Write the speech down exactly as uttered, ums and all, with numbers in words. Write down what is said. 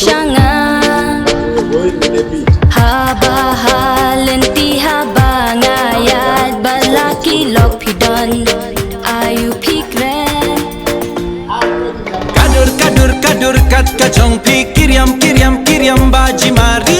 Shanga haba ha lynti haba nga ïaid ba la ki lok phi don. Ayu phi kren. Kadur kadur kadur kat ka jong phi kiriam kiriam kiriam ba jimari.